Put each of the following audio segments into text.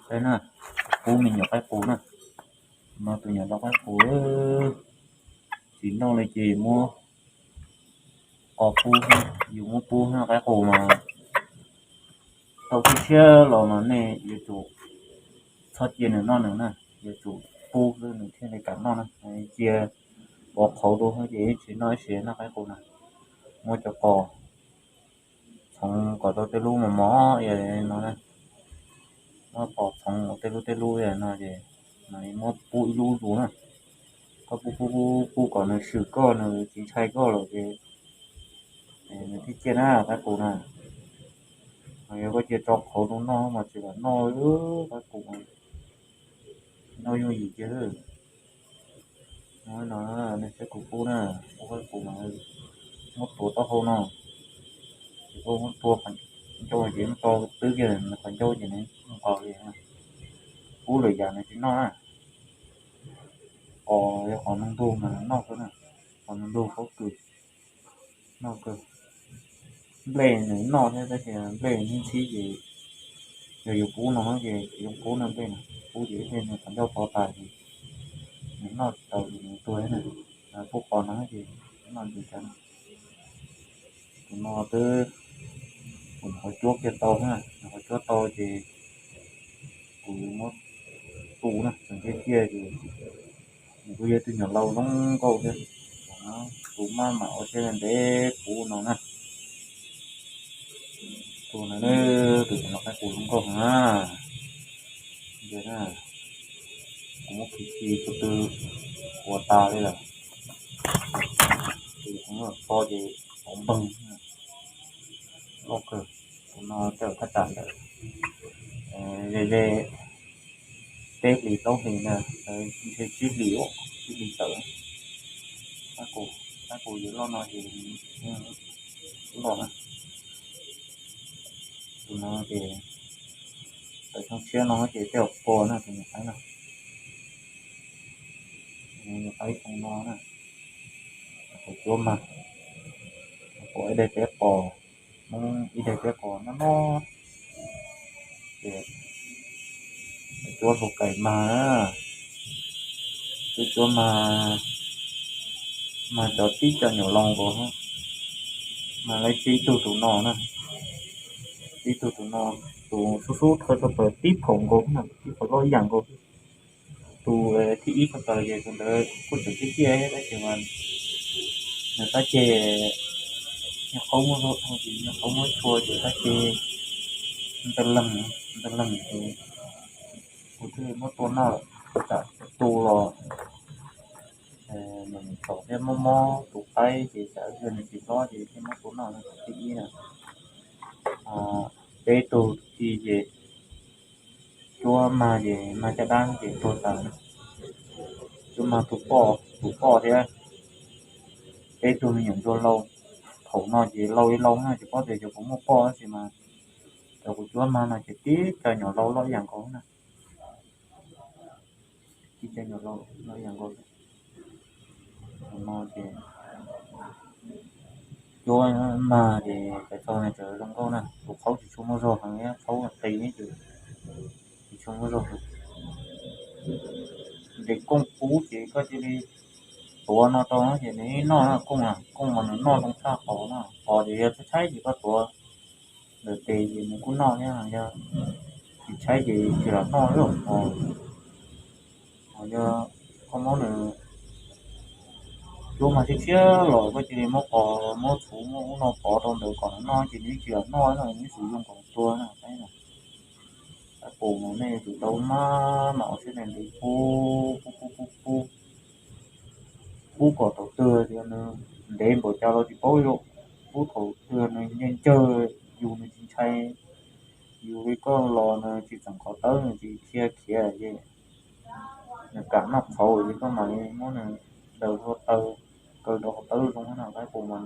Qaib na, pub me nyuam qaib qus na. No tus nyuam lau qaib qus, tsis noj li ces muab qos pub, yus muab pub no qaib qus mas tau tshiab tshiab los mas nej yuav tsum txhob cia nws noj nws na, yuav tsum pub xwb nws thiaj li kam noj na. Cia pov qhauv rau ces tsis noj ib siav noj qaib qus na. Muab cov qos txhoov kom tau tej lub mos mos no na, muab qos txhoov tej lub tej lub no ces muab pub ib lub zus na. Koj pub pub pub pub kom nws swm koj, nws tsis ntshai koj lawm ces nws thiaj ciaj na qaib qus na. Yog koj cia tso qhauv rau noj mas tsis kam noj, qaib qus mas noj yooj yim kiag. No, nej saib kuv pub na, pub qaib qus mas muab tuav taub hau no, ces koj muab tua qhov ncauj ces muab tso twb kiag qhov ncauj ces nws nqos li. Pub lwm yam nws tsis noj na. Qos yog qos ntuj ntug mas noj xwb na, qos ntuj ntug paub kws noj kawg. Nplej nws noj thiab tab sis nplej ntxhib ntxhib ces yog yus pub no ces tsis zoo pub no nplej na, pub ces ib pliag nws qhov ncauj pov tas ces nws noj tsis tau ces nws tuag na. Pub qos no ces noj ntsis cas no. Tus no twb, kuv nyuam qhuav cuab kiag tau na, nyuam qhuav cuab tau ces kuv yuav muab tu na, tseem ciaj ciaj ces nws kuj yog tus nyuam lau zoo nkauj thiab. Tus maj mam ua siab ntev pub no na. Tus no, tus no qaib qus zoo nkauj heev na. Kuv muab khi khi tus twg ua tas li lawm. Tus no to ces hauv npeeg loj kawg. Tus no tej thaj tsam ntawd ze ze peb hlis plaub hlis na, ntshe tsib hlis, tsib hlis tawm. Qaib qus, qaib qus yus loj no ces loj na. Tus no ces tawm xyoo tshiab no ces tej zaum pog na tus nyuam qaib no. Nyuam qaib xyoo no na, kuv cuab mag, pom ib daim teb qos, Hmoob ib daim teb qos no no ces cuab hlua kais mag na, cuab cuab mag, mag cov tib co nyuam lau nkaus, mag lawv tib tug tus no na, tib tug tus no, tus xub xub thawj tshaj plaws tib phaum nkaus, tib phaum loj ib yam nkaus. Tus thib ib tshaj plaws ces tus ntawd kuj tseem ciaj ciaj thiab tab sis mas nws tab ceg nyuag qhaub muab, nyuag qhaub muab tshua ces tab ceg ntawg leeg, ntawg leeg ces kuv thiaj li muab tua noj lawm. Tsam tu los nws txaus thiab mob mob tus qaib ces tsam ib pliag nws tsis hlob ces thiaj muab tua noj no. Tus thib ib na, peb tug ti ces cuab mag ces mag caj dab ces tuag tas. Cuab mag tus poj, tus poj thiab peb tug me nyuam ntsuag lau. Thaum no ces lau li lau na, tsis paub tias cov puas muaj poj tab sis mas cov kuv cuab mag no ces tib co nyuam lau loj ib yam nkaus na. Tib co nyuam lau loj ib yam nkaus. Thaum no ces cuab mag ces cov tau na tseem zoo nkauj na, tus qhaub tsis tshua muaj zog heev, qhaub qis ces tsis tshua muaj zog heev. Ntes kooj pub ces koj cia li tuav no rau ces nws noj na, kooj, kooj mas nws noj zoo tshaj qos na, qos ces yog tshaib tshaib ces koj tuav ntawm tes ces nws kuj noj thiab, yog tsis tshaib ces tsis lam noj li os. Ho yog koj muab nws cuab mag tshiab tshiab los koj cia li muab qos muab txhuv muab ub no pov rau ntawd kom nws noj ces nws tsis lam noj no, nws tsuas zoo kom tuag na. Qaib qus mas nej yuav tsum tau maj mam ua siab ntev ntev pub pub pub pub pub, pub kom thaum twg tias nws ntev npaum cas los tsis paub li. Pub thaum twg nws ncawg ncawg, yus nws tsis ntshai, yus li koj los nws tsis txeem qhov tawb, nws tsis dhia khiav ces nws kam noj qhauv ces koj mam li muab nws daws hlua taw, kaw rau qhov tawb zoo no. Qaib qus mas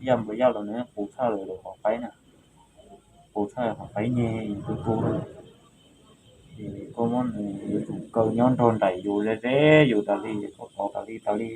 yaj nplas yaj los nws qus tshaj lawm qhov qaib na, qus tshaj qhov qaib nyeg yus tu tu na. Ces koj muab nws yuav tsum kaw nyob nrog nraim yus ze ze yus tas li, koj pov tas li tas li.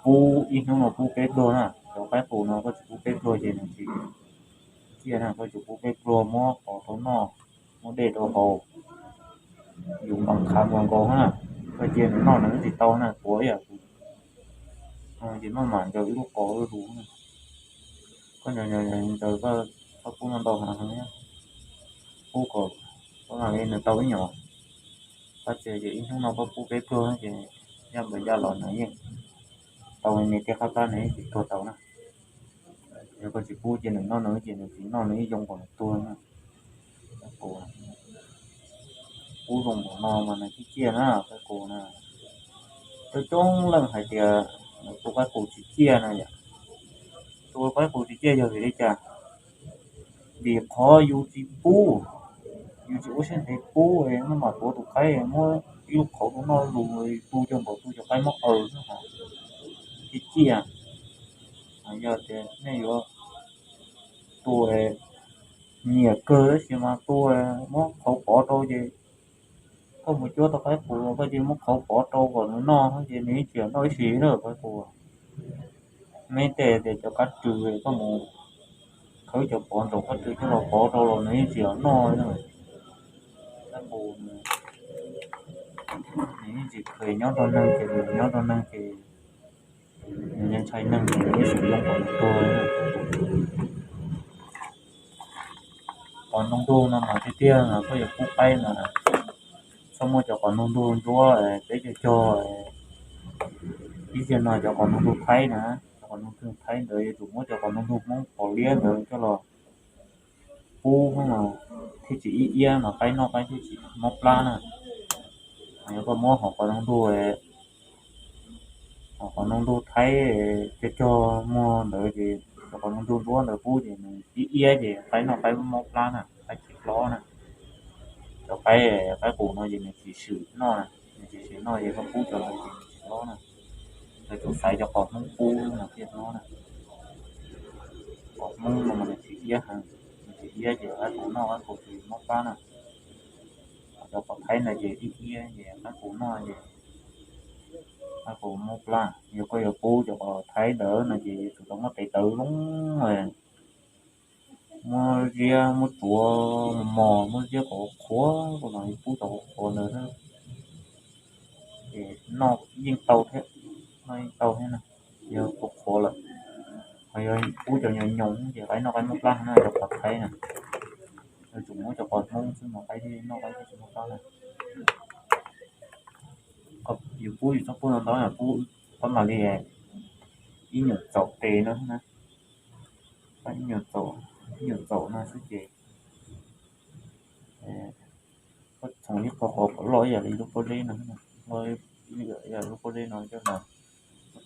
Pub ib hnub no pub peb pluag na, cov qaib qus no koj tsis pub peb pluag ces nws tsis ciaj na, koj yuav tsum pub peb pluag muab qos rau noj, muab dej rau haus, yus npam khav nkaus nkaus na, koj cia nws noj nws tsis tau na, tuav ib yam ces maj mam ncaws ib lub qos ua lus na. Koj ncaws ncaws koj pub no ntau heev, pub kom pab mam li nws tau ib nyuag, koj tsis ces ib hnub no koj pub peb pluag ces yaj npawm yaj los nws yeej tau, nws tej qab plab nws yeej tsis tuag tau na. Yog koj tsis pub ces nws noj nws ces nws tsis noj nws yeej yoo kom nws tuag na. Pub zoo npaum no mas nws tsis ciaj na, qaib qus na. Coob coob leej hais tias nws tua qaib qus tsis ciaj na yom. Tua qaib qus tsis ciaj yog vim li cas? Vim qhov yus tsis pub, yus tsis ua siab ntev pub, maj mam tuav tus qaib muab ib lub qhauv rau noj lus, tu cov npaum tu cov qaib mob aws xwb hos tsis ciaj. Yog tias nej yuav tua nyiam kawg tab sis mas tua muab qhauv pov rau ces koj mus cuab tau qaib qus los koj cia li muab qhauv pov rau kom nws noj ces nws yeej tsis noj ib si na qaib qus. Neb tej tias cov kab rwg koj mus khawb cov pov ntsaum kab rwg coj los pov rau los nws yeej tsis noj na. Qaib qus nws yeej tsis kheev nyob rau neeg ces nws nyob rau neeg ces nws ntshai neeg ces nws yeej tsis zoo kom nws tuag. Qos ntoo ntug no mas tiag tiag mas koj yuav pub qaib mas txhob muab cov qos ntoo ntug ntsuab peb cog cog. Ib zaug no cov qos ntoo ntug Thaib na, cov qos ntoo ntug Thaib ntawd yuav tsum muab cov qos ntoo ntug Hmoob qos liab ntawd coj los pub thiaj tsis ib iab mas qaib noj qaib thiaj tsis mob plab na. Yog koj muab hom qos ntoo ntug, hom qos ntoo ntug Thaib cog cog muag ntawd ces cov qos ntoo ntug ntsuab ntawd pub ces nws ib iab ces qaib noj qaib mob plab na, qaib tsis hlob na. Cov qaib, qaib qus no ces nws tsis swm noj na, nws tsis swm noj ces koj pub cov ntawd ces nws tsis hlob na. Yuav tsum xaiv cov qos Hmoob pub no thiaj hlob na. Qos Hmoob no mas nws tsis iab heev, nws tsis iab ces qaib qus noj qaib qus tsis mob plab na. Cov qos Thaib ntawd ces ib iab ces qaib qus noj ces qaib qus mob plab. Yog koj yuav pub cov qos Thaib ntawd no ces yuav tsum tau muab tes taw zoo, muab ziab muab tsuav mos mos, muab ziab kom qhuav qhuav no, pub cov qhuav qhuav ntawd ces noj yeej tau thiab, noj yeej tau thiab na. Yog qhuav qhuav lawm, ho yog pub cov nyoos nyoos ces qaib noj qaib mob plab na, cov qos Thaib na. Yuav tsum muab cov qos Hmoob xwb mas qaib thiaj noj qaib thiaj tsis mob plab na. Yus pub yus txhob pub ntau ntau, pub pab mam li ib nyuam txaum tes no na, ib nyuam txaum, ib nyuam txaum no xwb ces koj txhoov ib qho qos kom loj ib yam li lub pob zeb no, loj ib yam li lub pob zeb no coj los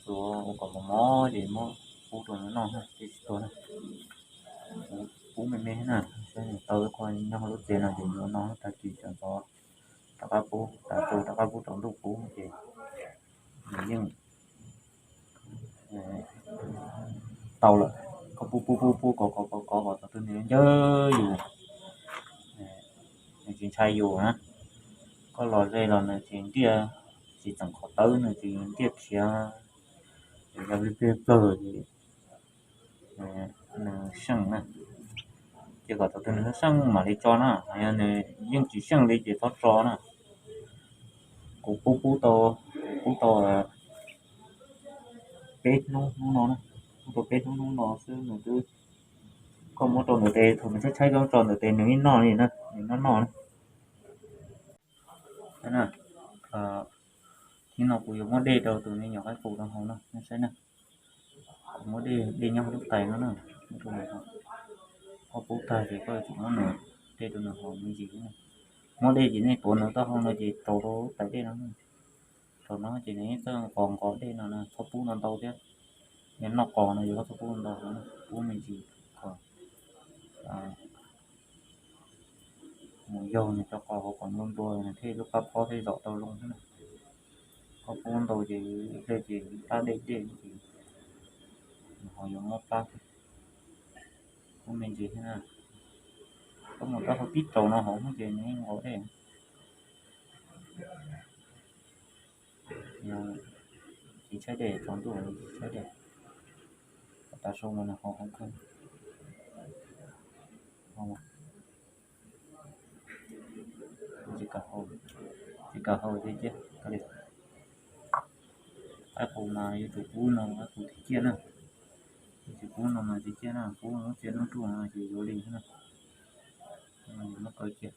txuav ua kom mos mos ces muab pub rau nws noj ces tsis tuag na. Pub me me na, saib nws tau ib qho nyob hauv lub tsev no ces yuav noj tag kis sawv ntxov rov qab pub, tav su rov qab pub, tsaus ntuj pub ces nws yeej tau lawm. Koj pub pub pub pub kov kov kov kov kom thaum twg nws ncaj yus, nws tsis ntshai yus na. Koj los ze los nws tsis ntiaj, tsis txeem qhov tawb, nws tsis ntiaj khiav, yog li pliag plawg ces nws seej na. Ces kom thaum twg nws seej mam li tso na, yog nws yeej tsis seej li ces txhob tso na. Kuv pub pub tau, kuv pub tau peb hnub hnub no na, pub tau peb hnub hnub no xwb nws twb, koj muab rau ntawm tes, thaum nws tshaib tshaib koj tso ntawm tes nws ib noj li na, nws noj noj na. Thib no kuv yuav muab dej rau tus me nyuam qaib qus rau hauv no nej saib na. Kuv muab dej, dej nyob hauv lub tais no na, muab rau nws haus. Koj pub tag ces koj yuav tsum muab nws, dej rau nws haus me ntsis na. Muab dej ces nej tuav nws taub hau no ces rau rau lub tais dej no na. Rau no ces nws yeej txawj nqos nqos dej no na, txhob pub ntau ntau thiab. Yog noj qos no ces koj txhob pub ntau ntau, pub me ntsis kom mus yaug nws cov qos hauv kom nplua nplua nws thiaj lub plab phob thiaj zom tau zoo xwb na. Koj pub ntau ces ib pliag ces plab dej dej ces nws ho yuav mob plab thiab. Pub me ntsis thiab na. Koj mus rau hauv tib rau no hauv ces nws yeej nqos dej. Tsis tshaib dej, tsaus ntuj tsis tshaib dej. Tav su mas nws ho hoob kawg. Tsis Tsis kam haus ces cia li. Qaib qus mas yuav tsum pub no, qaib qus txiv ciaj na. Yuav tsum pub no mas txiv ciaj na, pub lub txiaj lub ruj no ces yuav li na. Muab kaw cia.